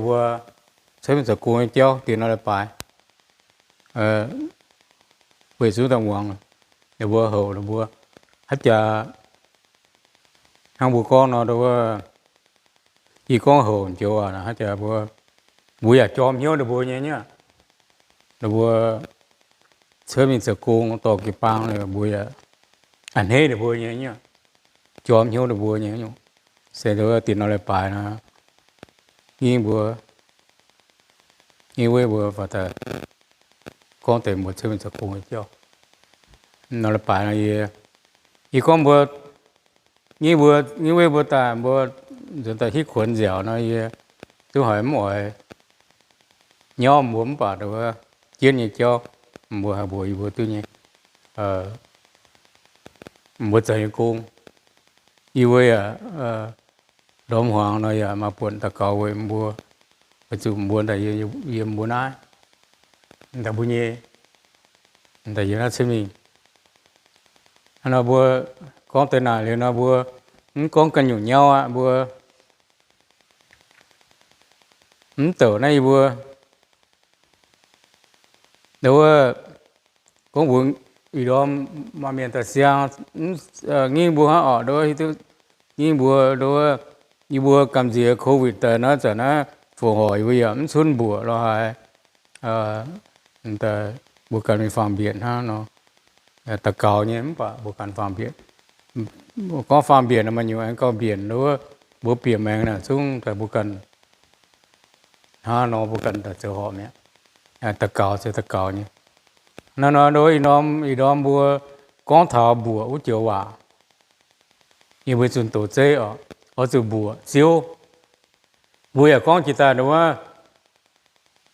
mbuo cuotv mingh zoux gong nyei jauv diex nor leiz-baaix, weic zuqc daaih muangx ninh mbuo houc ninh mbuo. Haaix jaax hnangv mbuo gorngv nor, ndo wuov, yie gorngv houc joux aac, haaix jaax mbuo, mbuo yaac jorm hnyouv ninh mbuo nyei nyei. Ninh mbuo cuotv mingh zoux gong dorh jiu-baang, mbuo yaac a'hneiv ninh mbuo nyei nyei, jorm hnyouv ninh mbuo nyei. Se ndo wuov diex nor leiz-baaix nor, nyei mbuo, nyei weiv mbuo faaux daaih gorngv deix mbuo cuotv mingh zoux gong nyei jauv. Nor leiz-baaix nor yie, yie gorngv mbuo, nyei mbuo, nyei weiv mbuo daaih, mbuo nzuonx daaih hitv kuonx nziaauc nor, yie duqv haiz mv oix nyauv mbuo mv baac ndo wuov jienv nyei jauv, mbuo haih mbuox yie mbuo duqv nyei, mbuo zoux nyei gong. Yie mbuo yaac ndorm hmuangx nor yaac maaih buonc daux gaux weic mbuo, weic zuqc mbuo daaih yiem mbuo naaiv, daaih mbuo nyei, daaih yiem naaiv cuotv mingh. Hnangv nor mbuo gorngv deix naaic liuz nor, mbuo mv gorngv ganh nyungc nyauv aqv. Mbuo mv douc naaiv yie mbuo, ndo wuov, gorngv mbuox ih ndorm maaih mienh daaih siang, nyei mbuo hnangv orqc, ndo wuov, nyei mbuo, ndo wuov, yie mbuo gamh nziex COVID daaih naaiv zanc naaiv fongc horc yie mbuo yaac mv cunv mbuoqc lorz haaix, mbuo ganh mingh faang-mbienc hnangv nor, daux gaux nyei mv baac mbuo ganh faang-mbienc. Gorngv faang-mbienc nor, maaih nyungc aengx gauh mbienc, ndo wuov, mbuo bieqc maengx naaic zungv daaih mbuo ganh hnangv nor mbuo ganh daaih zoux horpc mi'aqv. Daux gaux se daux gaux nyei. Naaiv nor ndo wuov, ih norm, ih norm mbuo gorngv taux mbuoqc wuov joux waac, yie mbuo zunh doz zeiv oc, oix zuqc mbuoqc Ziouv. Mbuo yaac gorngv jiex daaih ndo wuov,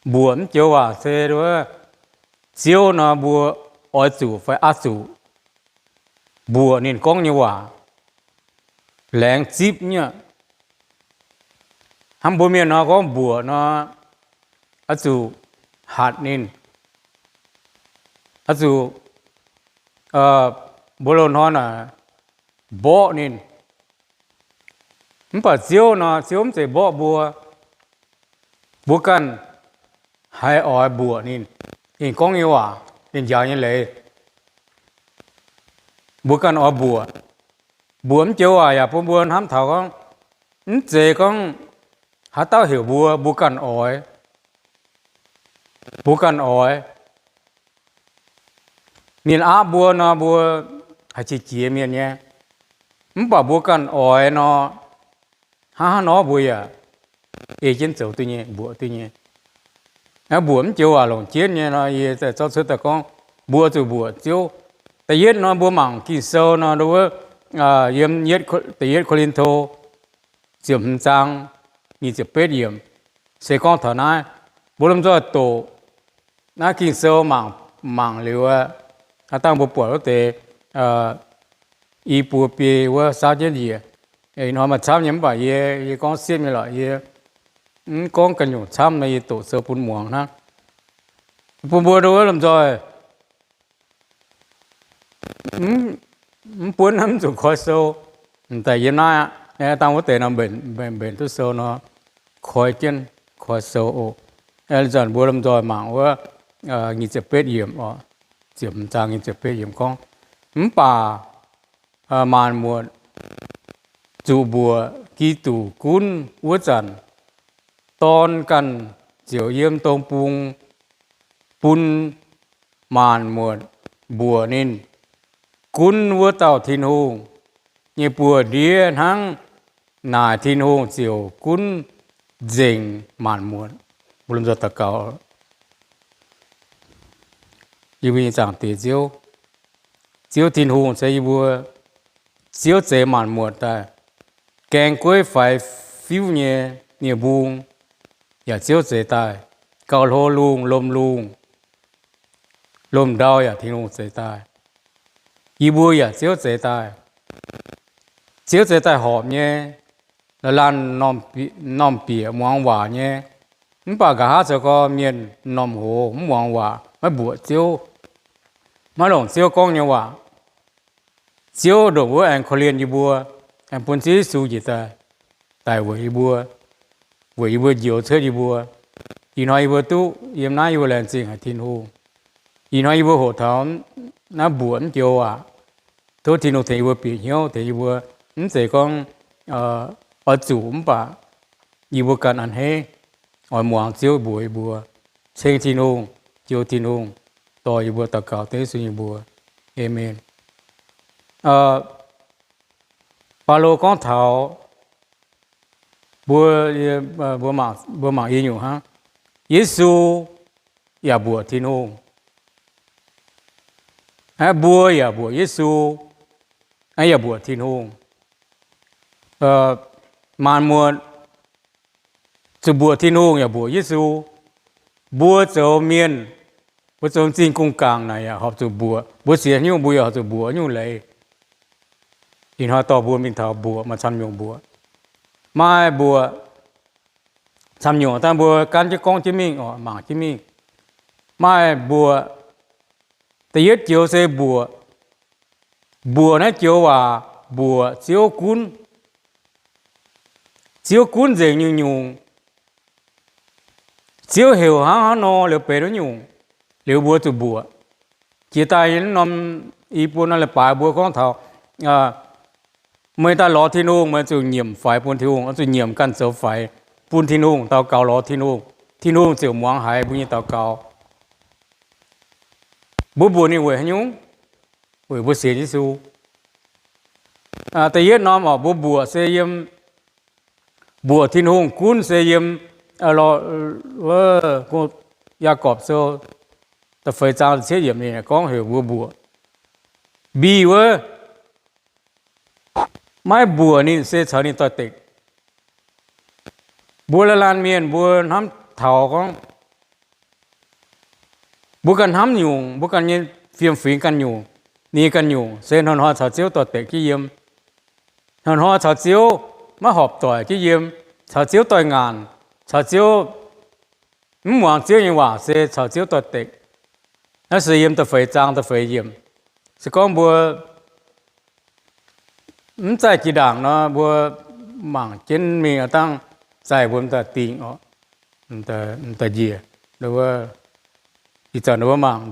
mbuoqc mv joux waac se ndo wuov, Ziouv nor mbuo oix zuqc fai aqv zuqc mbuoqc ninh gorngv nyei waac, laengz zipv nyei. Hnangv mbuo mienh nor gorngv mbuoqc nor, oix zuqc hatc ninh, oix zuqc, mbuo loz-hnoi naaic mborqv ninh. Mv baac Ziouv nor, Ziouv mv zeiz mborqv mbuo. Mbuo ganh haiz oix mbuoqc ninh, ninh gorngv nyei waac, ninh njaaux nyei leiz, mbuo ganh oix mbuoqc. Mbuoqc mv joux waac yaac bun mbuo hnamv taux gorngv, mv zeiz gorngv haaix dauh heuc mbuo, mbuo ganh oix. Mbuo ganh oix. Mienh aapv mbuo nor, mbuo haih qiex jiez mienh nyei. Mv baac mbuo ganh oix nor, hnangv haaix nor mbuo yaac ei jienv zoux duqv nyei, mbuoqc duqv nyei. Mbuoqc mv joux waac longc jienv nyei nor, yie zorqv cuotv daaih gorngv, mbuo zuqc mbuoqc Ziouv. Da'yietv nor, mbuo mangc Ging-Sou nor, ndo wuov, yiem da'yietv Ko^lin^to ziepc hmz zaang nyic ziepc betv yiemc, se gorngv taux naaiv. Mbuo lomh nzoih doqc naaiv Ging-Sou mangc, mangc liuz aqv, dangh mbuo buatc wuov deix i buo biei wuov saauv jienv njiec. Ih hnoi maaih camv nyei mv baac yie, yie gorngv siepv nyei lorqc, yie mv gorngv ganh nyungc camv nor, yie doqc sou bun muangx hnangv. Bun mbuo ndo wuov lomh nzoih mv buonv mv zuqc koi sou. M'daaih yiem naaiv aqv, dangh wuov deix nor mbenc duqv sou nor, koi jienv, koi sou oc. Ih zanc mbuo lomh nzoih mangc wuov nyic ziepc betv yiemc oc, ziepc hmz zaang nyic ziepc betv yiemc gorngv, mv baac maanc muotc zuqc mbuoqc Giduc gunv wuov zanc, Dorn ganh ziouc yiem dong bung bun maanc muotc mbuoqc ninh. Gunv wuov dauh Tin-Hungh nyei buoz-ndiev hnangv naaic, Tin-Hungh ziouc gunv nzengc maanc muotc. Mbuo lomh nzoih daux gaux. Yie mbuo nyei Zaangc Diex Ziouv, Ziouv Tin-Hungh se yie mbuo Ziouv zeix maanc muotc daaih. Gaeng gueiv faix fiuv nyei nie-mbung yaac Ziouv zeix daaih. Gauh hlo lungh, lomh lungh, lomh ndau yaac Tin-Hungh zeix daaih. Yie mbuo yaac Ziouv zeix daaih. Ziouv zeix daaih horpc nyei, laanh laanh m'normh bieqc muangx waac nyei. Mv baac nqa'haav zoux gorx mienh m'normh hoz mv muangx waac, maiv mbuoqc Ziouv, maiv longc Ziouv gorngv nyei waac. Ziouv ndongc wuov aengx korv-lienh yie mbuo, aengx bun Ziouv Yesu njiec daaih, daic weic yie mbuo. weic yie mbuo njoux cuotv yie mbuo. Ih hnoi yie mbuo duqv yiem naaiv yie mbuo laengz zingh haic Tin-Hungh. Ih hnoi yie mbuo hoqc taux naaiv mbuoqc mv joux waac, tov Tin-Hungh tengx yie mbuo bieqc hnyouv, tengx yie mbuo mv zeiz gorngv oix zuqc mv baac yie mbuo ganh a'hneiv oix muangx Ziouv mbuox yie mbuo. Ceng Tin-Hungh, joux Tin-Hungh dorh yie mbuo daux gaux dengv sun yie mbuo. Aamen. Baulo gorngv taux mbuo, mbuo mangc, mbuo mangc yie nyungc hnangv. Yesu yaac mbuoqc Tin-Hungh. Mbuo yaac mbuoqc Yesu, yaac mbuoqc Tin-Hungh. Maanc muotc zuqc mbuoqc Tin-Hungh yaac mbuoqc Yesu. Mbuo zoux mienh, mbuo zoux m'zing gong-gaangc naaic yaac horpc zuqc mbuoqc. Mbuo sienx nyungc mbuo yaac horpc zuqc mbuoqc nyungc leiz. Ih hnoi dorh mbuo mingh taux mbuoqc, maaih camv nyungc mbuoqc. Maaih mbuoqc camv nyungc dangh mbuo gan jienv gorngv jienv mingh oc, mangc jienv mingh. Maaih mbuoqc, da'yietv joux se mbuoqc. Mbuoqc naaiv joux waac mbuoqc Ziouv gunv. Ziouv gunv nzengc nyungc-nyungc. Ziouv heuc hnangv haaix nor liuz benx wuov nyungc, liuz mbuo zuqc mbuoqc. Jiex daaih norm, i buo norm leiz-baaix mbuo gorngv taux meih daaih lorz Tin-Hungh, meih zuqc nyiemc faix bun Tin-Hungh, oix zuqc nyiemc ganh zoux faix bun Tin-Hungh, daux gaux lorz Tin-Hungh, Tin-Hungh ziouc muangx haiz mbuo nyei daux gaux. Mbuo mbuoqc ninh weic haaix nyungc? Weic mbuo sienx Yesu. Da'yietv norm oc, mbuo mbuoqc se yiem, mbuoqc Tin-Hungh gunv se yiem Yaagorpc Sou da'feix zaang da'cietv yiemc ninh gorngv heuc mbuo mbuoqc. Mbiih wuov, maiv mbuoqc ninh se caux ninh doix-dekc. Mbuo laanh laanh mienh mbuo hnamv taux gorngv mbuo ganh hnamv nyungc, mbuo ganh nyei fiem-fingx ganh nyungc, ninh ganh nyungc se hnoi-hnoi caux Ziouv doix-dekc jienv yiem, hnoi-hnoi caux Ziouv maiv horpc doic jienv yiem, caux Ziouv doix-ngaanc, caux Ziouv mv muangx Ziouv nyei waac se caux Ziouv doix-dekc. Naaiv se yiem da'feix zaang da'feix yiemc. Se gorngv mbuo mv zaih jiex ndaangc nor, mbuo mangc jienv mingh dangh zaih mbuo m'daaih dingh oc, m'daaih njiec, ih zanc mbuo mangc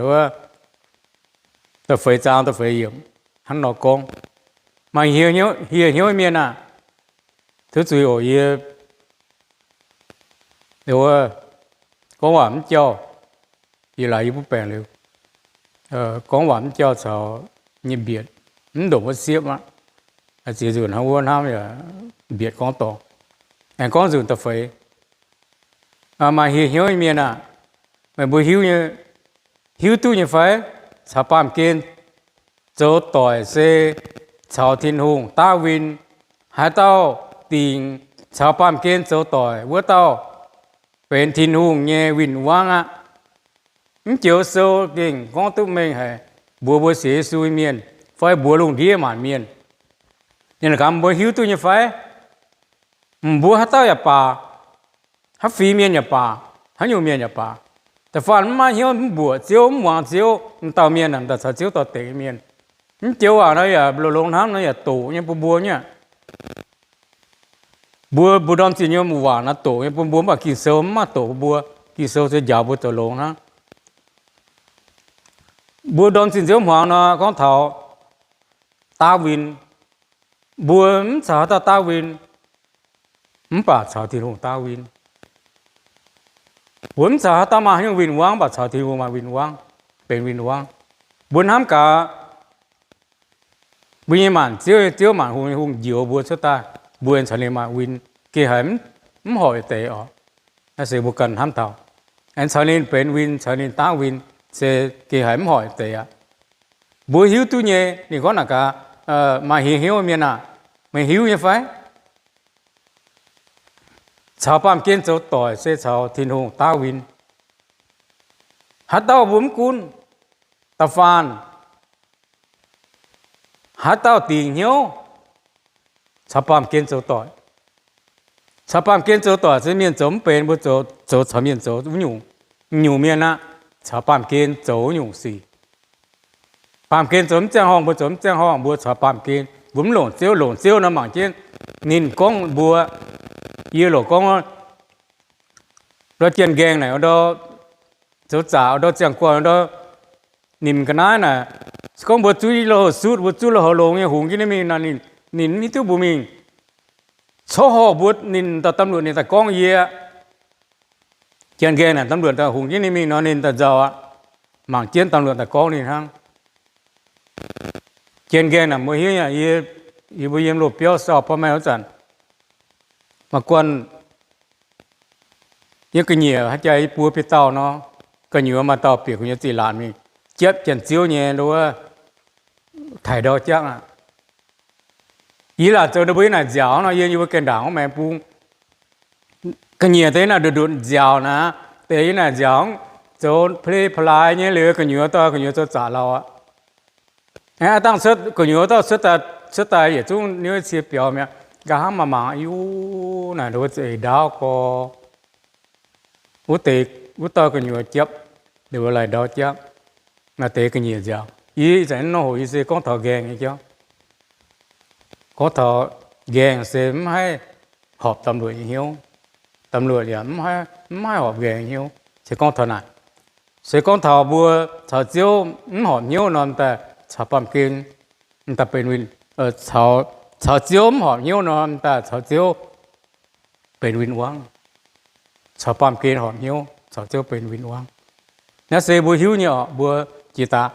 da'feix zaang da'feix yiemc hnangv nor gorngv. Maaih hieh hnyouv mienh aah, tov zuiz oc, yie gorngv waac mv jauh, yie laaix yie mbuo baengc liuz, gorngv waac mv jauh caux nyei mbietc, mv ndongc wuov siepv aqv. Ziex nzunc hnangv wuov hnamv yaac mbietc gorngv dorngc. Aengx gorngv nzunc da'feix. Maaih hieh hnyouv nyei mienh aah, meih mbuo hiuv nyei, hiuv duqv nyei fai? Caux baamh gen zoux doic se caux Tin-Hungh daav win. Haaix dauh dingc caux baamh gen zoux doic, wuov dauh benx Tin-Hungh nyei win-wangv aqv. Mv joux sou gengh gorngv duqv mengh haic mbuox mbuo sienx Yesu nyei mienh fai mbuox lungh ndiev maanc mienh. Ninh gaax, mbuo hiuv duqv nyei fai? Mbuo haaix dauh yaac baac, haaix fingx mienh yaac baac, haaix nyungc mienh yaac baac, da'faanh mv maaih hnyouv mv mbuoqc Ziouv, mv muangx Ziouv, m'dauh mienh aah, m'daaih caux Ziouv doix-dekc nyei mienh, mv joux waac nor yaac longx hnamv nor yaac doqc nyei bun mbuo nyei aqv. Mbuo, mbuo ndorm zinh nyei waac nor doqc nyei bun mbuo, mv baac Ging-Sou mv maaih doqc bun mbuo. Ging-Sou se njaaux mbuo zoux longx hnangv. Mbuo ndorm zinh nziouv hmuangx nor gorngv taux daav win. Mbuo mv caux haaix dauh daav win, mv baac caux Tin-Hungh daav win. Mbuo mv caux haaix dauh maaih haaix nyungc win-wangv, mv baac caux Tin-Hungh maaih win-wangv, benx win-wangv. Mbuo hnamv gaax, mbuo nyei maanc Ziouv, Ziouv maanc hungh nyei hungh njoux mbuo cuotv daaih, mbuo aengx caux ninh maaih win, gengh haiz mv horpc deix oc. Naaiv se mbuo ganh hnamv taux, aengx caux ninh benx win, caux ninh daav win, se gengh haiz mv horpc deix aqv. Mbuo hiuv duqv nyei. Ninh gorngv naaic gaax, maaih hieh hnyouv mienh aah, meih hiuv nyei fai? Caux baamh gen zoux doic se caux Tin-Hungh daav win. Haaix dauh mbuo mv gunv, da'faanh haaix dauh dingc hnyouv, caux baamh gen zoux doic. Caux baamh gen zoux doic se mienh zoux mv benx, mbuo zoux, zoux caux mienh zoux wuov nyungc. Nyungc mienh aqv, caux baamh gen zoux wuov nyungc sic. Baamh gen zoux mv ziangh horngh, mbuo zoux mv ziangh horngh, mbuo caux baamh gen, mbuo mv longc Ziouv. Longc Ziouv nor mangc jienv ninh gorngv mbuo, yie loc gorngv, ndau Janx-Nqaengh naaic, ndau zoux zaqc, ndau ziangh guanh, ndau nimc ga'naaiv naaic, se gorngv mbuo zuqv loz-houx sutv, mbuo zuqv loz-houx longx nyei hungx jienv ninh mingh nor, ninh, ninh mv hiuv duqv mbuo mingh. Coqv horh mbuo ninh dauh ตำรวจ ninh daaih gorngv yie aqv. Janx-Nqaengh naaic ตำรวจ daaih hungx jienv ninh mingh nor, ninh daaih nzauh aqv. Mangc jienv ตำรวจ daaih gorngv ninh hnangv. Janx-Nqaengh naaic mbuo hiuv nyei, yie mbuo yiem loz-biauv sau พ่อแม่ wuov zanc, maaih guanh yiem ga'nyiec haaix jaax yie buo biei dauh nor, gu'nyuoz maaih dauh bieqc gu'nyuoz zinh laatc mingh japv janx-ziouv nyei wuov, taaih ndau jangv aqv. Yie laaic zoux ninh mbuo yiem naaic nziaauc nor, yiem yie mbuo gaengh ndaangc wuov maengx bung. Ga'nyiec deix naaic ndutc ndutc nziaauc naaic, deix yiem naaic nziaauc, zoux pa'le pa'laaix nyei liuz gu'nyuoz dorh gu'nyuoz zoux zaqc lauh aqv. Aav dangh gu'nyuoz dorh cuotv daaih yietc zungv niuv cie biaux mi'aqv. Nqa'haav maaih mangc, Yu, naaic ndau wuov za'eix ndaauv gorx. Wuov deix, wuov dauh gu'nyuoz japv, ninh mbuo laih ndau jangv. Naaiv deix ga'nyiec nziaauc. Yie ih zanc nor hoc yie se gorngv taux nqaengh nyei jauv. Gorngv taux nqaengh se mv haih horpc ตำรวจ nyei hnyouv. ตำรวจ yaac mv haih horpc nqaengh nyei hnyouv. Se gorngv taux naaic, se gorngv taux mbuo caux Ziouv mv horpc hnyouv nor, m'daaih caux baamh gen, m'daaih benx win, caux Ziouv mv horpc hnyouv nor, m'daaih caux Ziouv benx win-wangv. Caux baamh gen horpc hnyouv, caux Ziouv benx win-wangv. Naaiv se mbuo hiuv nyei oc, mbuo jiex daaih,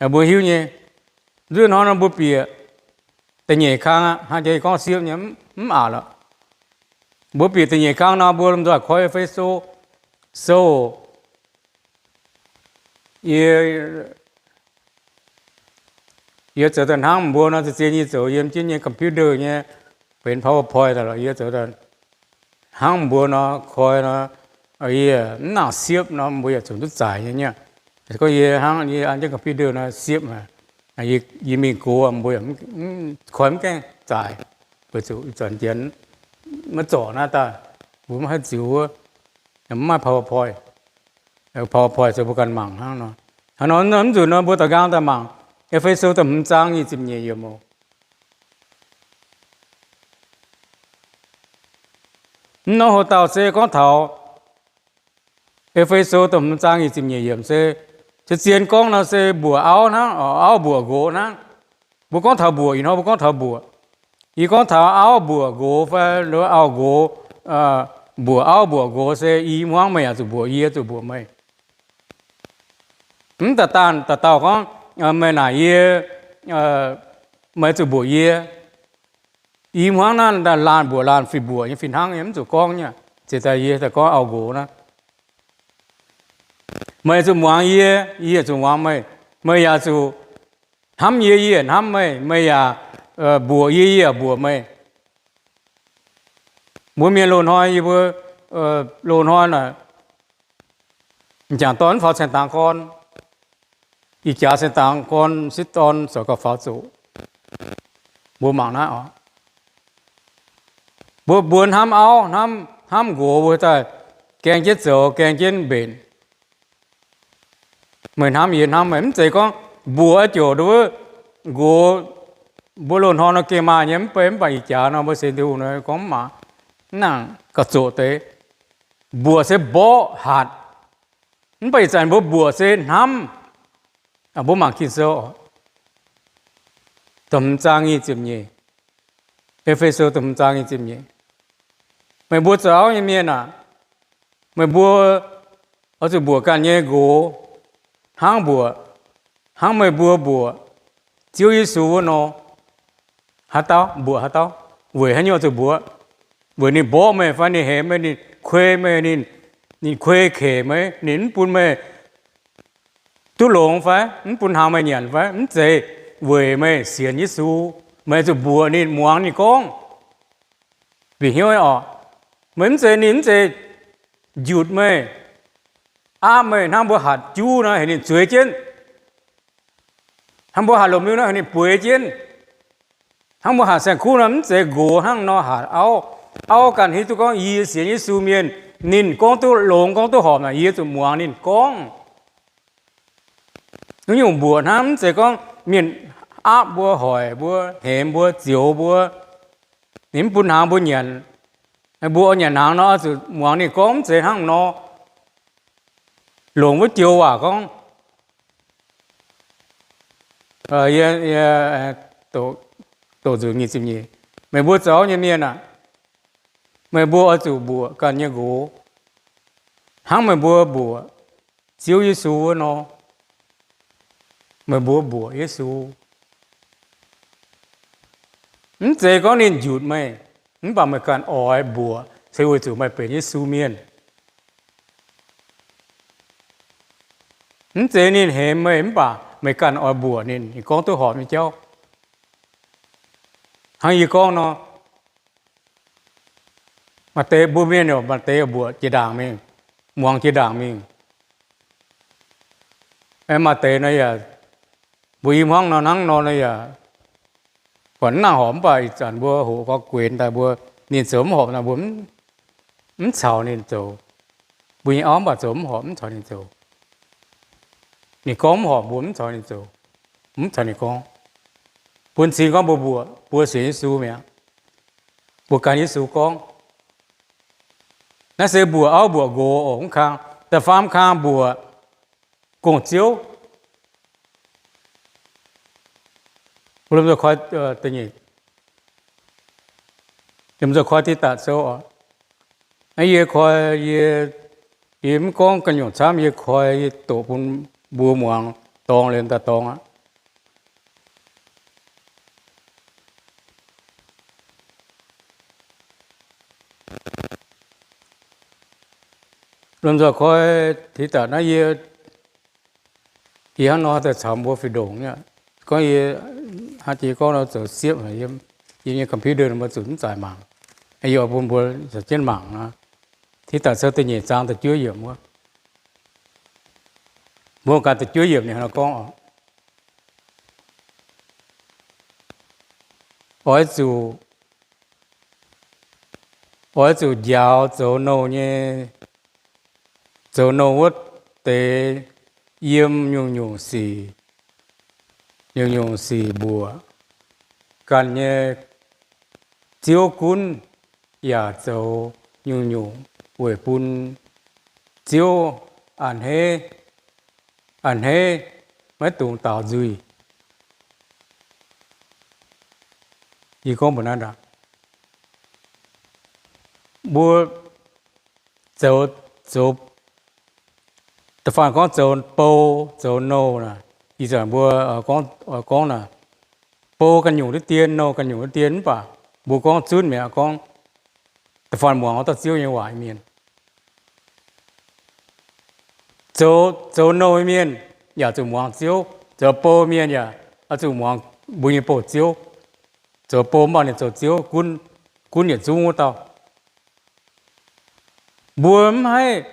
mbuo hiuv nyei. Nzunc hnoi nor mbuo bieqc da'nyeic kang aqv, hnangv jiex gorngv siepv nyei, mv aqc lorqc. Mbuo bieqc da'nyeic kang nor, mbuo lomh nzoih koi E^fe^so sou. Yie, yie zoux daaih hnangv mbuo nor, zien-zien nyei zoux yiem jienv nyei computer nyei, benx PowerPoint daaih lorqc. Yie zoux daaih hnangv mbuo nor, koi nor, yie mv nangc siepv nor, mbuo yaac zunc duqv zaaic nyei nyei. Gorngv yie hnangv yie an jienv computer nor siepv, yie mingh gox mbuo yaac koi mv gaengh zaaic, weic zuqc ih zanc janx maiv zorc naaiv daaih, mbuo mv haih ziux wuov, mv maaih PowerPoint. PowerPoint se mbuo ganh mangc hnangv nor. Hnangv nor mv nzunc nor mbuo da'nqaang daaih mangc E^fe^so da'hmz zaang nyic ziepc nyeic yiemc oc. Mv norm hoc-dauh se gorngv taux E^fe^so da'hmz zaang nyic ziepc nyeic yiemc se, se zien gorngv nor se mbuoqc auv hnangv, auv mbuoqc nqox hnangv. Mbuo gorngv taux mbuoqc, ih hnoi mbuo gorngv taux mbuoqc. Yie gorngv taux auv mbuoqc nqox fai auv-nqox, mbuoqc auv mbuoqc nqox se i hmuangv meih yaac zuqc mbuoqc yie, zuqc mbuoqc meih. Mv daaih daanh dauh dauh gorngv, meih naaic yie, meih zuqc mbuoqc yie. I hmuangv naaiv daaih laanh mbuoqc laanh, fih mbuoqc nyei fih hnangv nyei, mv zuqc gorngv nyei. Ziouc daaih yie daaih gorngv auv-nqox naaiv. Meih zuqc muangx yie, yie zuqc muangx meih. Meih yaac zuqc hnamv yie, yie hnamv meih. Meih yaac mbuoqc yie, yie yaac mbuoqc meih. Mbuo mienh loz-hnoi, yie mbuo loz-hnoi naaic, m'jangc dorn mv faaux ceng dangx gorn, ih jaax ceng dangx gorn m'sieqv dorn ziouc gauh faaux zuqc. Mbuo mangc naaiv oc. Mbuo, mbuo hnamv auv, hnamv, hnamv nqox, mbuo daaih gaeng jienv zoux, gaeng jienv mbenc. Meih hnamv yie, hnamv meih, mv zeiz gorngv mbuoqc aqv ziouc nqox, mbuo loz-hnoi nor gengh maaih nyei, mv bei mv baac ih jaax nor mbuo sienx Tin-Hungh nor gorngv mv maaih, mv nangc gauh zoqc deix. Mbuoqc se mborqv hatc. Mv baac ih zanc mbuo mbuoqc se hnamv. Mbuo mangc Ging-Sou, da'hmz zaang nyic ziepc nyeic, E^fe^so da'hmz zaang nyic ziepc nyeic. Meih mbuo zoux auv nyei mienh aah, meih mbuo oix zuqc mbuoqc ganh nyei nqox hnangv mbuoqc, hnangv meih mbuo mbuoqc Ziouv Yesu wuov nor. Haaix dauh mbuoqc haaix dauh? Weic haaix nyungc zuqc mbuoqc? Weic ninh mborqv meih fai ninh hemx meih, ninh kuei meih, ninh, ninh kuei kec meih, ninh mv bun meih duqv longx fai mv bun hnaangx meih nyanc fai? Mv zeiz. Weic meih sienx Yesu, meih zuqc mbuoqc ninh, muangx ninh gorngv. Bieqc hnyouv oc. Meih mv zeiz, ninh mv zeiz njutc meih, aapv meih hnangv mbuo hatc juv nor heuc ninh zueiz jienv, hnangv mbuo hatc lomh liuz nor heuc ninh bueix jienv, hnangv mbuo hatc saeng-kuv nor. Mv zeiz nqox hnangv nor hatc auv. Auv ganh hiuv duqv gorngv yie sienx Yesu mienh, ninh gorngv duqv longx, gorngv duqv horpc naaic, yie zuqc muangx ninh gorngv. Wuov nyungc mbuoqc hnangv, mv zeiz gorngv mienh aapv mbuo, hoic mbuo, hemx mbuo, zioux mbuo, ninh mv bun hnaangx mbuo nyanc, mbuo oix nyanc hnaangx nor oix zuqc muangx ninh gorngv, mv zeiz hnangv nor. longc wuov joux waac gorngv, doqc nzunc nyic ziepc nyeic, meih mbuo zoux nyei mienh aah, meih mbuo oix zuqc mbuoqc ganh nyei nqox, hnangv meih mbuo mbuoqc Ziouv Yesu wuov nor. Meih mbuo mbuoqc Yesu. Mv zeiz gorngv ninh njutc meih, mv baac meih ganh oix mbuoqc se weic zuqc meih benx Yesu mienh. Mv zeiz ninh hemx meih mv baac meih ganh oix mbuoqc ninh, ninh gorngv duqv horpc nyei jauv. Hnangv yie gorngv nor, maaih deix mbuo mienh maaih deix mbuoqc jiex ndaangc mingh, muangx jiex ndaangc mingh. Maaih deix nor yaac, mbuo i hmuangv nor hnangv nor nor yaac, buatc mv nangc horpc mv baac ih zanc mbuo hoqc gau guenx daaih mbuo, ninh zoux mv horpc nor mbuo mv caux ninh zoux. Mbuo nyei auv mv baac zoux mv horpc mv caux ninh zoux. Ninh gorngv mv horpc mbuo mv caux ninh zoux, mv caux ninh gorngv. Bun cing gorngv mbuo mbuoqc, mbuo sienx Yesu mi'aqv. Mbuo gan Yesu gorngv. Naaiv se mbuoqc auv mbuoqc nqox oc, mv kang. Da'faam kang mbuoqc gong-ziouv. Lomh nzoih koi, lomh nzoih koi Tidatc Sou oc. Naaiv yie koi, yie, yie mv gorngv ganh nyungc camv, yie koi, yie doqc bun mbuo muangx dorngx liuz daaih dorngx aqv. Lomh nzoih koi Tidatc naaiv yie, yie hnangv nor daaih caux mbuo fih ndongc nyei. Gorngv yie, hnangv jiex gorngv nor zoux siepv, yie nyei computer mbuo zuqc mv zaaix mangc. Yie oix bun mbuo caux jienv mangc nor. Tidatc Sou da'nyeic zaang da'juov yiemc wuov. Mbuo ganh da'juov yiemc ninh hnangv nor gorngv oc. Oix zuqc, oix zuqc njaaux zoux nouh nyei, zoux nouh wuov deix yiem nyungc-nyungc sic, nyungc-nyungc sic mbuoqc ganh nyei ziouv gunv, yaac zoux nyungc-nyungc weic bun Ziouv a'hneiv, a'hneiv maiv dungx daaux nzuih. Yie gorngv mbuox naaiv ndaangc, mbuo zoux, zoux, da'faanh gorngv zoux bou, zoux nouh naaic, ih zanc mbuo gorngv, gorngv naaic, bou ganh nyungc diqv dien, nouh ganh nyungc diqv dien, mv baac mbuo gorngv zunv mi'aqv, gorngv da'faanh muangx oix dauh Ziouv nyei waac mienh. Zoux, zoux nouh mienh yaac zuqc muangx Ziouv. Zoux bou mienh yaac oix zuqc muangx mbuo nyei bouh Ziouv. Zoux bou mv baac ninh zoux Ziouv, gunv, gunv yietc zungv wuov dauh. Mbuo mv haih,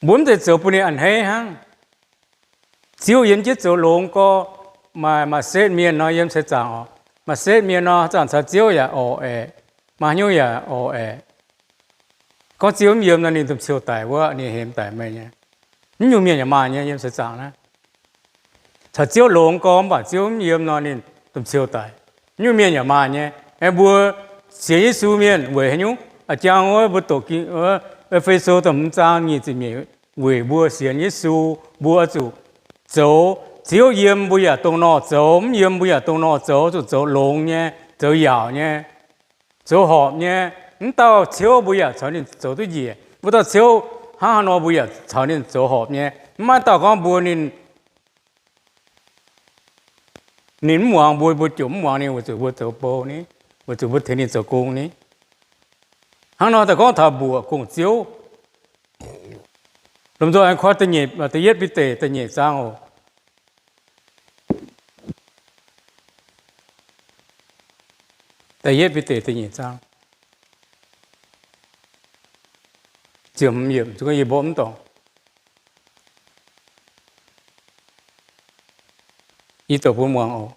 mbuo mv zeiz zoux bun ninh a'hneiv hnangv. Ziouv yiem jienv zoux longx gorx. Maaih, maaih setv mienh nor yiem seix zaangc oc. Maaih setv mienh nor, zaangc caux Ziouv yaac orqc aeqv, maaih haaix nyungc yaac orqc aeqv. Gorngv Ziouv mv yiem nor, ninh domh ciouh daic wuov, ninh hemx daic meih nyei. Mv nyungc mienh yaac maaih nyei yiem seix zaangc naaiv. Caux Ziouv longx gorx mv baac Ziouv mv yiem nor, ninh domh ciouh daic. Mv nyungc mienh yaac maaih nyei. Aeqv, mbuo sienx Yesu mienh weic haaix nyungc? A'jang wuov mbuo doqc E^fe^so da'hmz zaang nyic ziepc nyeic, weic mbuo sienx Yesu, mbuo oix zuqc zoux Ziouv yiem mbuo yaac dongh nor zoux, mv yiem mbuo yaac dongh nor zoux, zuqc zoux longx nyei, zoux yaauc nyei, zoux horpc nyei. Mv dauh Ziouv mbuo yaac caux ninh zoux duqv njiec. Wuov dauh Ziouv hnangv haaix nor mbuo yaac caux ninh zoux horpc nyei. Mv maaih dauh gorngv mbuo ninh, ninh mv muangx mbuo, mbuo jomc mv muangx ninh weic zuqc mbuo zoux bou ni, weic zuqc mbuo tengx ninh zoux gong ni. Hnangv nor daaih gorngv taux mbuoqc gong-ziouv. Lomh nzoih aengx koi da'nyeic, da'yietv Bide da'nyeic zaang oc. Da'yietv Bide da'nyeic zaang, ziepc hmz yiemc, yie mborqv mv dorngc. Yie doqc bun muangx oc.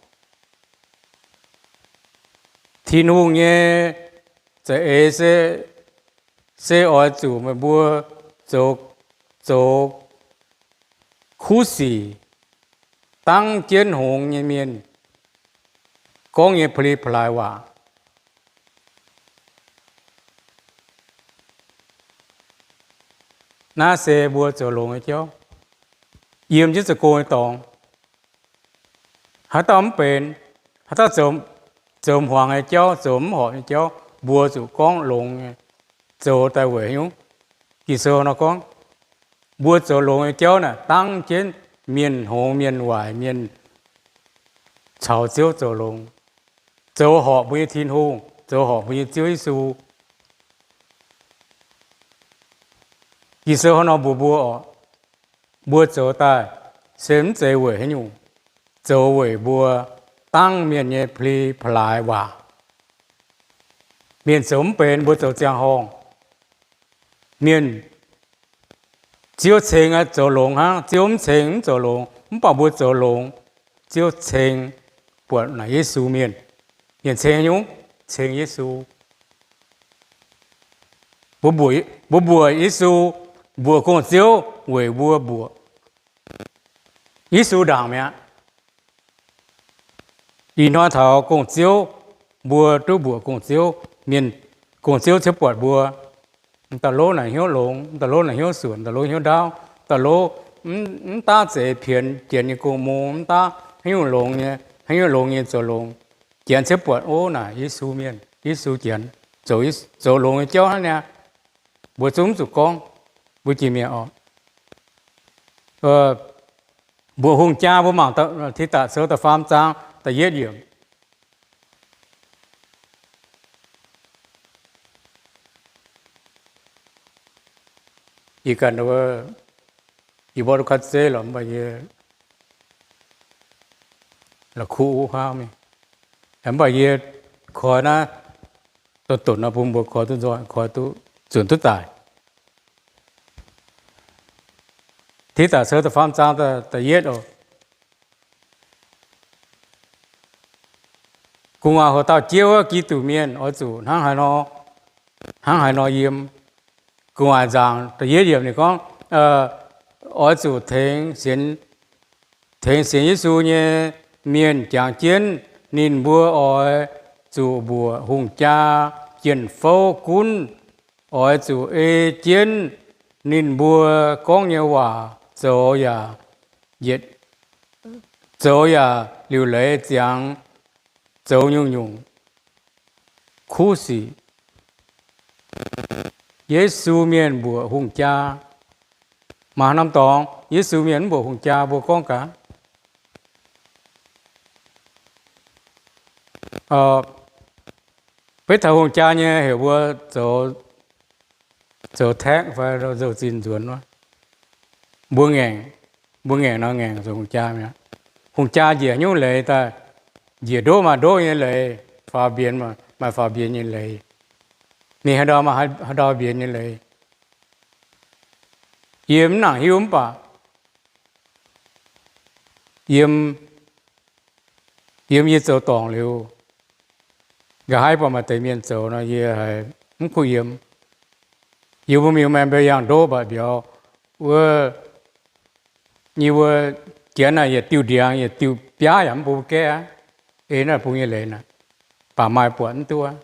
Tin-Hungh nyei za'eix se, se oix zuqc meih mbuo zoux, zoux kuv sic, dangv jienv hngongx nyei mienh gorngv nyei pa'li pa'laaix waac. Naaiv se mbuo zoux longx nyei jauv, yiem jienv zoux gong nyei dorngx. Haaix dauh mv benx, haaix dauh zoux, zoux hmuangx nyei jauv, zoux mv horpc nyei jauv, mbuo zuqc gorngv longx nyei, zoux daaih weic haaix nyungc? Ging-Sou nor gorngv, mbuo zoux longx nyei jauv naaic dangv jienv mienh hngongx, mienh waaic, mienh caux Ziouv zoux longx, zoux horpc mbuo nyei Tin-Hungh, zoux horpc mbuo nyei Ziouv Yesu. Ging-Sou hnangv nor mbuox mbuo oc, mbuo zoux daaih se mv zeiz weic haaix nyungc, zoux weic mbuo dangv mienh nyei pli pa'laaix waac. Mienh zoux mv benx, mbuo zoux ziangh horngh. Mienh, Ziouv ceng aqv, zoux longx hnangv. Ziouv mv ceng, mv zoux longx. Mv baac mbuo zoux longx, Ziouv ceng, buatc naaic Yesu mienh. Mienh ceng haaix nyungc? Ceng Yesu. Mbuo mbuoqc, mbuo mbuoqc Yesu, mbuoqc gong-ziouv weic mbuo mbuoqc Yesu ndaangc mi'aqv. Ih hnoi taux gong-ziouv, mbuo duqv mbuoqc gong-ziouv. Mienh, gong-ziouv ziouc buatc mbuo, m'daaih lov naaic hnyouv longx, m'daaih lov naaic hnyouv suonc, m'daaih lov hnyouv ndaauv, m'daaih lov, mv daav zeix pienx Janx nyei gong-mung, mv daav haaix nyungc longx nyei, haaix nyungc longx nyei zoux longx. Janx ziouc buatc, ov, naaic Yesu mienh, Yesu Janx, zoux, zoux longx nyei jauv hnangv niaa. Mbuo zungv mv zuqc gorngv, mbuo jiex mi'aqv oc. Mbuoqc hungh jaa, mbuo mangc Tidatc Sou da'faam zaang da'yietv yiemc. Ih ganh, yie mbuo duqv kuaaiv zeiv lorqc, mv baac yie la'kuqv wuov huaav mingh, mv baac yie koi naaiv donx-donx nor bun mbuo koi duqv nzoih, koi duqv zunc duqv daic. Tidatc Sou da'faam zaang da'yietv oc. Gu'nguaaic hoc dauh jieqv wuov Giduc mienh oix zuqc hnangv haaix nor, hnangv haaix nor yiem. Gu'nguaaic nzaangc da'yietv yiemc ninh gorngv, oix zuqc tengx sienx, tengx sienx Yesu nyei mienh jangx jienv ninh mbuo oix zuqc mbuoqc hungh jaa jien-fouv gunv, oix zuqc ei jienv ninh mbuo gorngv nyei waac zoux yaac, zoux yaac liuc leiz ziangx zoux nyungc-nyungc kuv sic. Yesu mienh mbuoqc hungh jaa. Maaih haaix norm dorngx Yesu mienh mv mbuoqc hungh jaa mbuo gorngv gaax? Beiv taux hungh jaa nyei heuc mbuo zoux tax fai zoux zinh nzuonx wuov. Mbuo ngaengc, mbuo ngaengc nor ngaengc zoux hungh jaa mi'aqv. Hungh jaa njiec haaix nyungc leiz daaih? Njiec ndoqv maaih ndoqv nyei leiz, faaux mbienx maaih faaux mbienx nyei leiz. Ninh haaix ndau maaih haaix ndau mbienx nyei leiz. Yie mv nangc hiuv mv baac yiem, yiem yie zoux dorngc liuz, nqa'haav buatc maaih deix mienh zoux nor yie haiz mv kuh yiem. Yie mbuo mingh maengx mbiauz yangh ndoqv mbaac mbiauz wuov, yie mbuo janx naaic yietc diuh ndiangx yietc diuh biaav yaac mv bun gaeqv aqv. Ei naaiv bun nyei leiz naaic, baac maaih buatc mv duqv aqv.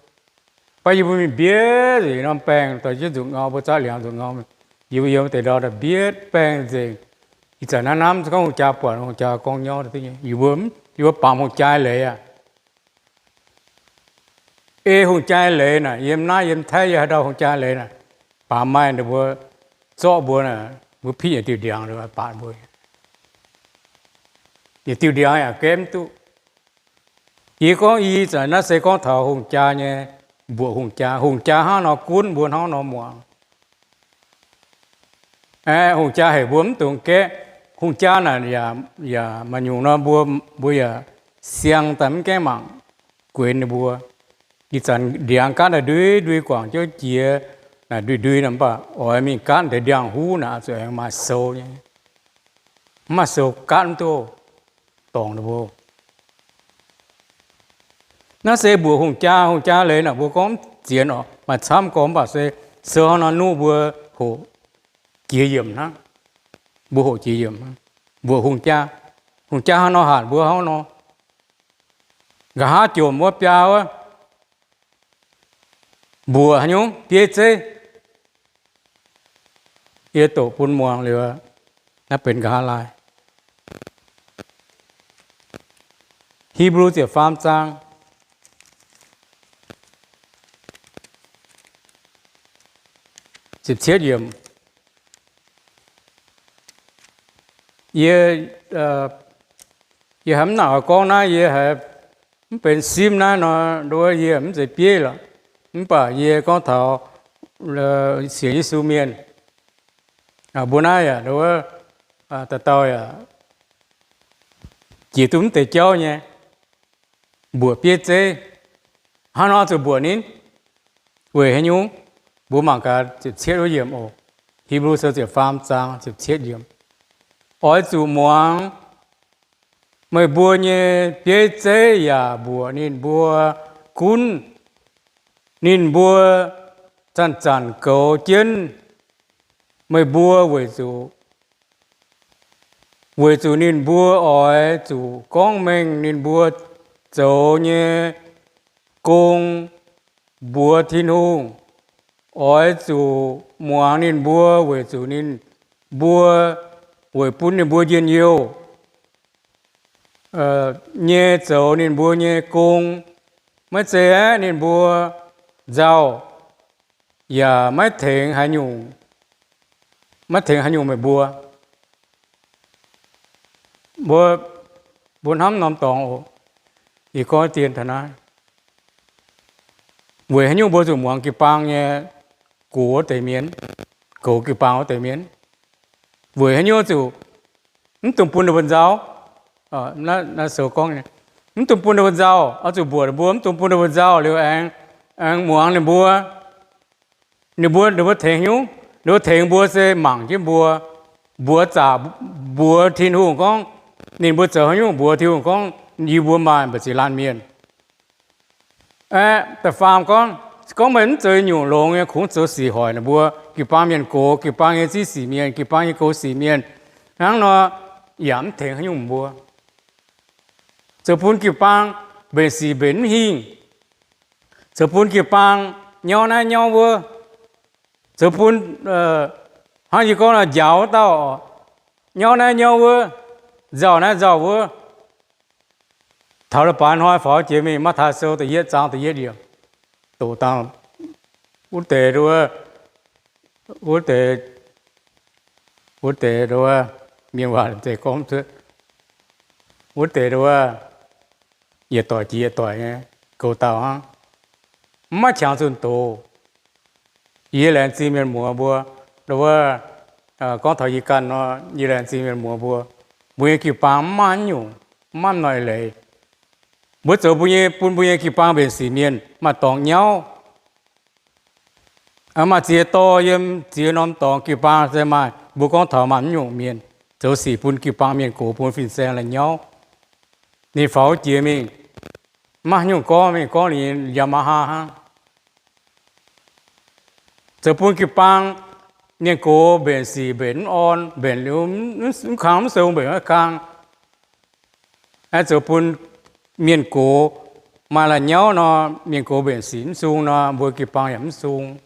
Mv baac yie mbuo mingh mbietv nzengc norm baengh dorh jienv nzuqc ngau, mbuo zaqv liangx nzuqc ngau, yie mbuo yiem deix ndau daaih mbietv baengh nzengc. Ih zanc naaiv hnamv gorngv hungh jaa buatc, hungh jaa gorngv nyorv duqv nyei. Yie mbuo, yie mbuo baamz hungh jaa leiz aqv. Ei hungh jaa leiz naaic, yiem naaiv yiem Taiv yie haaix ndau hungh jaa leiz naaic, baamz maaih ninh mbuo zorqv mbuo naaic, mbuo pitv yietc diuh ndiangx baatc mbuo. Yietc diuh ndiangx yaac gaeqv mv duqv. Yie gorngv yie zanc naaiv se gorngv taux hungh jaa nyei, mbuoqc hungh jaa. Hungh jaa hnangv nor gunv mbuo hnangv nor muangx. Aeqv, hungh jaa heuc mbuo mv dungx gaeqv. Hungh jaa naaic yaac, yaac maaih nyungc nor mbuo, mbuo yaac siang daaih mv gaengh mangc guenx ninh mbuo. Ih zanc ndiangx gaatv naaic ndui ndui guangc jienv jiex naaic ndui ndui nor, mv baac oix mingh gaatv deix ndiangx-huv naaic zuqc aengx maaih sou nyei. Mv maaih sou gaatv mv duqv dorngc ninh mbuo. Naaiv se mbuoqc hungh jaa, hungh jaa leiz naaic mbuo gorngv mv zienx oc, maaih camv gorngv, mv baac se sou hnangv nor nuqv mbuo hoqc jiex yiemc hnangv. Mbuo hoqc jiex yiemc hnangv. Mbuoqc hungh jaa, hungh jaa hnangv nor hatc mbuo hnangv nor. Nqa'haav jomc wuov biaa wuov, mbuoqc haaix nyungc? Bieiv zeiv. Yie doqc bun muangx liuz, naaiv benx nqa'haav laai. Hipv^lu ziepc faam zaang ziepc cietv yiemc. Yie, yie haiz mv nangc oix gorngv naaiv, yie haiz mv benx simv naaiv nor, nduov yie mv zeiz bieiv lorqc. Mv baac yie gorngv taux sienx Yesu mienh mbuo naaiv yaac nduov, dauh dauh yaac jiex duqv mv deix jauv nyei, mbuoqc bieiv zeiv. Hnangv nor zuqc mbuoqc ninh. Weic haaix nyungc? Mbuo mangc gaax ziepc cietv wuov yiemc oc. Hipv^lu Sou ziepc faam zaang ziepc cietv yiemc. Oix zuqc muangx meih mbuo nyei bieiv zeiv yaac mbuoqc ninh mbuo gunv. Ninh mbuo zanc-zanc goux jienv meih mbuo weic zuqc, weic zuqc ninh mbuo oix zuqc gorngv mengh ninh mbuo zoux nyei gong mbuox Tin-Hungh. Oix zuqc muangx ninh mbuo weic zuqc ninh mbuo weic bun ninh mbuo njien-youh nyei zoux ninh mbuo nyei gong. Maiv zeiz aeqv, ninh mbuo nzauh yaac maiv tengx haaix nyungc, maiv tengx haaix nyungc meih mbuo. Mbuo, mbuo hnamv norm dorngx oc. Yie gorngv dien taux naaiv, weic haaix nyungc mbuo zuqc muangx jiu-baang nyei gox wuov deix mienh, goux jiu-baang wuov deix mienh? Weic haaix nyungc zuqc mv dungx bun ninh mbuo nzauh? Naaiv sou gorngv, mv dungx bun ninh mbuo nzauh, oix zuqc mbuoqc ninh mbuo, mv dungx bun ninh mbuo nzauh liuz aengx, aengx muangx ninh mbuo. Ninh mbuo, ninh mbuo tengx nyungc, ninh mbuo tengx mbuo se mangc jienv mbuo, mbuox zaqc, mbuox Tin-Hungh gorngv, ninh mbuo zoux haaix nyungc mbuox Tin-Hungh gorngv, yie mbuo maaih mbu'ziex laanh mienh. Aeqv, da'faam gorngv, gorngv meih mv zoux nyungc longx nyei, kungx zoux sic hoic ninh mbuo. Jiu-baang mienh gox, jiu-baang nyei ziv sic mienh, jiu-baang nyei goux sic mienh, hnangv nor yaac mv tengx haaix nyungc mbuo. Zoux bun jiu-baang mbenc sic mbenc mv hingh. Zoux bun jiu-baang nyauv naaiv nyauv wuov. Zoux bun, hnangv yie gorngv nor, njaaux wuov dauh, nyauv naaiv nyauv wuov, nzauh naaiv nzauh wuov. Taux leiz-baaix hnoi faaux jiex mingh, Matv^taai Sou da'yietv zaang da'yietv yiemc, doqc dangh wuov deix, wuov deix, wuov deix, mienh waac zeiz gorngv, wuov deix, yietc doic jiex yietc doic nyei, goux dauh hnangv, mv maaih qangx zunh doz. Yie laengz zingh mienh muoz mbuo, wuov, gorngv taux yie ganh nor, yie laengz zingh mienh muoz mbuo. Mbuo nyei jiu-baang mv maaih haaix nyungc, mv maaih hnoi leiz. Mbuo zoux mbuo nyei, bun mbuo nyei jiu-baang mbenc sic mienh maaih dorngx nyauv. Maaih ziex dorh yiem ziex norm dorngx jiu-baang se maaih, mbuo gorngv taux maaih mv nyungc mienh zoux sic bun jiu-baang mienh gox, bun fin-saeng la'nyauv. Ninh faaux jiex mingh, mv maaih haaix nyungc gorngv, mingh gorngv ninh nyei Yamaha hnangv. Zoux bun jiu-baang mienh gox mbenc sic mbenc mv orn, mbenc liuz mv kang mv sung, mbenc maiv kang. Aeqv, zoux bun mienh gox maaih la'nyauv nor, mienh gox mbenc sic mv sung nor, mbuo jiu-baang yaac mv sung.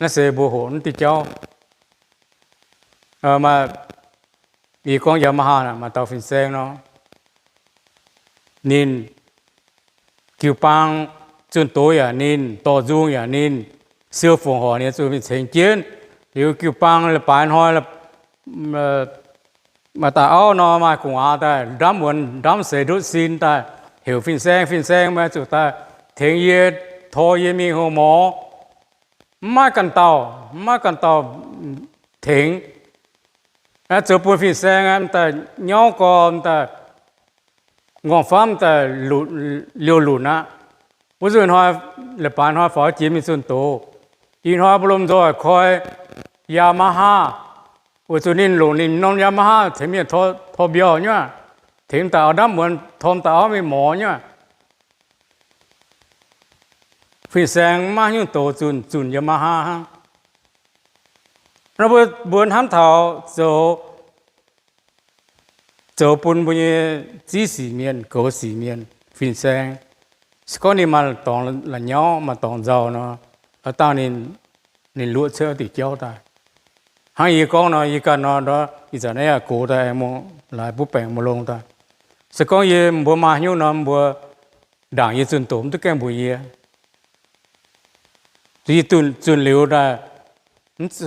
Naaiv se mbuo hoqc mv diuh jauv. Maaih, yie gorngv Yamaha maaih dauh fin-saeng nor, ninh jiu-baang zunh doz yaac ninh, dorh nzung yaac ninh, siou fongc horc ninh zuqc mingh cengx jienv. Liuz jiu-baang leiz-baaix hnoi maaih daaih auv nor, maaih gu'nguaaz daaih ndamv muonz ndamv seix ndutv sin daaih heuc fin-saeng, fin-saeng meih zuqc daaih tengx yie, tor yie mingh hlo morz. Mv maaih ganh dauh, mv maaih ganh dauh tengx. Zoux bun fin-saeng daaih nyauv gorx daaih, nqorngv-famv daaih liouh lunc aqv. Wuov nzunc hnoi, leiz-baaix hnoi faaux jiex mingh zunh doz. Ih hnoi mbuo lomh nzoih koi Yamaha, weic zuqc ninh longc ninh norm Yamaha tengx mienh tor mbiauh nyei aqv, tengx daaih auv ndamv muonz, tor daaih auv mingh morz nyei aqv. Fin-saeng maiv nyungc doz zunh, zunh Yamaha hnangv. Nor mbuo, mbuo hnamv taux zoux, zoux bun mbuo nyei ziv sic mienh, goux sic mienh, fin-saeng, se gorngv ninh maaih dorngx la'nyauv, maaih dorngx nzauh nor, dangh ninh, ninh luoqc cuotv diuc jauv daaih. Hnangv yie gorngv nor, yie ganh nor, ih zanc naaiv yaac gox daaih, laaix butv baengc maiv longx daaih. Se gorngv yie mbuo maaih hnyouv nor, mbuo ndaangc yie zunh doqc mv duqv gaengh mbuox yie. Yie zunh liuz daaih,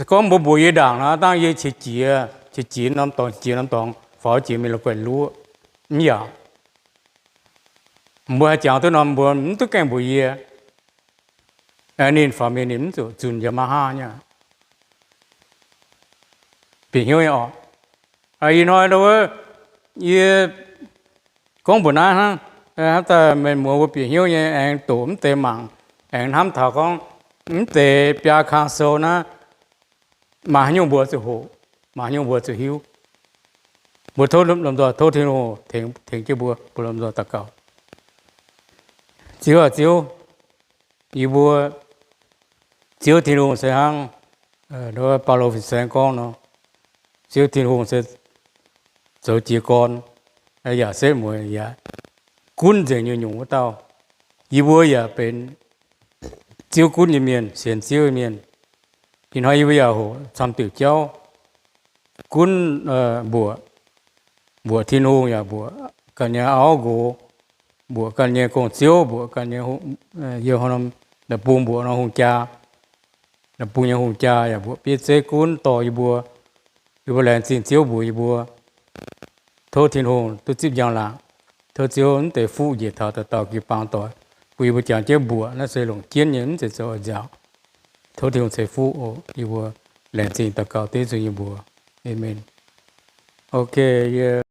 gorngv mbuo mbuox yie ndaangc nor, dangh yie qiex jiez, qiex jiez norm dorngx, jiex norm dorngx, faaux jiex mingh la'guaih luoqv, mv yaac. Mbuo haih jangx duqv nor, mbuo mv duqv gaengh mbuox yie. Ninh faaux mingh ninh mv zuqc zunh yaac maiv haav nyei. Bieqc hnyouv nyei orqc. Ih hnoi yie gorngv mbuox naaiv hnangv, hnangv daaih meih mbuo bieqc hnyouv nyei aengx doqc mv deix mangc, aengx hnamv taux gorngv mv deix biaa kang sou naaiv maaih haaix nyungc mbuo zuqc hoqc, maaih haaix nyungc mbuo zuqc hiuv. Mbuo tov lomh nzoih tov Tin-Hungh tengx jienv mbuo. Mbuo lomh nzoih daux gaux. Ziouv aac, Ziouv, yie mbuo, Ziouv Tin-Hungh se hnangv Baulo fin-saeng gorngv nor, Ziouv Tin-Hungh se zoux jiez gorn yaac setv mueiz yaac gunv nzengc nyungc-nyungc wuov dauh. Yie mbuo yaac benx Ziouv gunv nyei mienh, sienx Ziouv nyei mienh. Ih hnoi yie mbuo yaac hoqc camv diuc jauv, gunv mbuoqc, mbuoqc Tin-Hungh yaac mbuoqc ganh nyei auv nqox, mbuoqc ganh nyei gong-ziouv, mbuoqc ganh nyei, yie hnoi norm la'bung mbuoqc norm hungh jaa, la'bung nyei hungh jaa yaac mbuoqc bieiv zeiv gunv dorh yie mbuo. Yie mbuo laengz zingh Ziouv mbuox yie mbuo. Tov Tin-Hungh duqv zipv njang-laangc. Tov Ziouv mv deix fuqv njiec taux dauh dauh jiu-baang doic, bun yie mbuo jangx jienv mbuoqc. Naaiv se longc jienv nyei, mv zeiz zoux oix nziaauc. Tov Tin-Hungh ceix fuqv oc. Yie mbuo laengz zingh daux gaux dengv zunh yie mbuo. Aamen. Ok, yie